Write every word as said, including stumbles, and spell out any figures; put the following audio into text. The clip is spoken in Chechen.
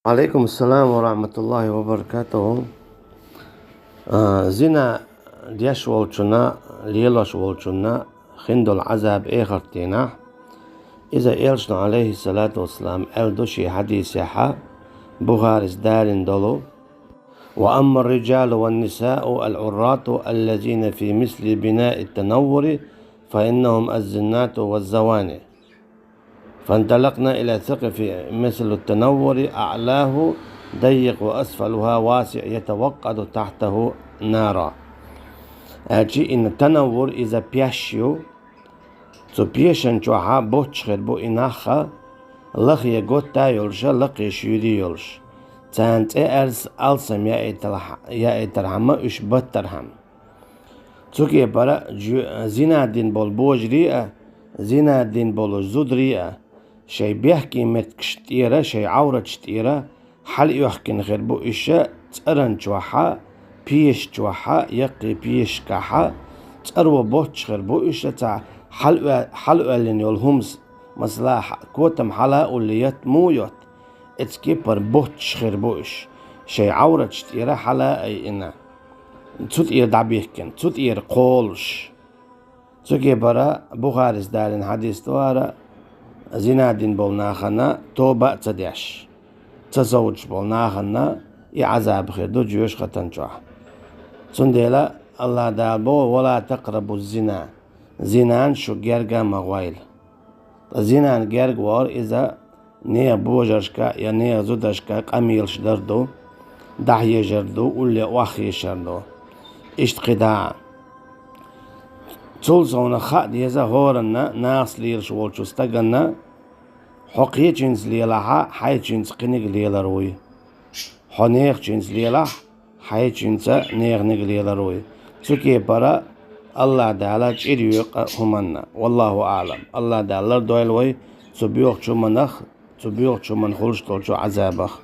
Ӏалайкум ассалам ва рахьматуллахӀи ва баракатухӀу. А, зина деш волчунна, лелош волчунна хиндолу Ӏазаб эхартдийнахь, иза элчано, Ӏалайхиссалату вассалам, аьлла ду шен хьадисехь, Бухарис далийна долу: «وأما الرجال والنساء العراة الذين في مثل بناء التنور فإنهم الزنات والزواني». فانطلقنا إلى سقف مثل التنور أعلاه ضيق وأسفلها واسع يتوقد تحته نارا. Аьлча, и танаввур иза пеш ю, цу пешан чохь боццуш хир бу и нах, лахе готта а йолуш, лакхе шуьйра а йолуш. Царна цӀе аьрса алсам яийтархьама уьш баттархьама. Цу кепара жо-, зина дина болу божарий а, зина дина болу зударий а, шайн бехке меттигаш тӀера, шайн Ӏавраташ тӀера хьалаоьхкина хир бу уьш цӀаран чохь, пешан чохь, яккхий пешашкахь, цӀаро боццуш хир бу уьш цхьа хьала-, хьалаоьллина йолу хӀумас, масала, хьа-, котам хьала а уллий йотта, муха йотта, оцу кепара боццуш хир бу уьш, шайн Ӏавраташ тӀера хьала а айина, цу тӀера дӀабихкина, цу тӀера кхолуш. Цу кепара Бухарис далийна хьадис ду хӀара, зина дина болу нахана тоба а ца деш, ца совцуш болу нахана и Ӏазаб хир ду жоьжахатан чохь. Цундела АллахӀ Дала боху: «ولا تقربوا الزنا». Зинан шу герга а ма гӀойла. Ткъа зинан герга вахар иза нехан божаршка я нехан зударшка къамелаш дар ду, дӀахьежар ду, улле охьахешар ду. Иштта кхидӀа а. Цул совнаха хаа деза хӀоранна, нахаца лелаш волчу стаганна: хьо кхечуьнца лелахь, хьайчуьнца кхиниг лелар вуй. Хьо нехачуьнца лелахь, хьайчуьнца неханиг лелар вуй. Цу кепара АллахӀ Дала чӀир йоькъу хӀуманна. ВаллахӀу аӀлам. АллахӀ Дала лардойла вай цу боьхачу хӀуманах, цу боьхачу хӀуманна хуьлуш долчу Ӏазабах.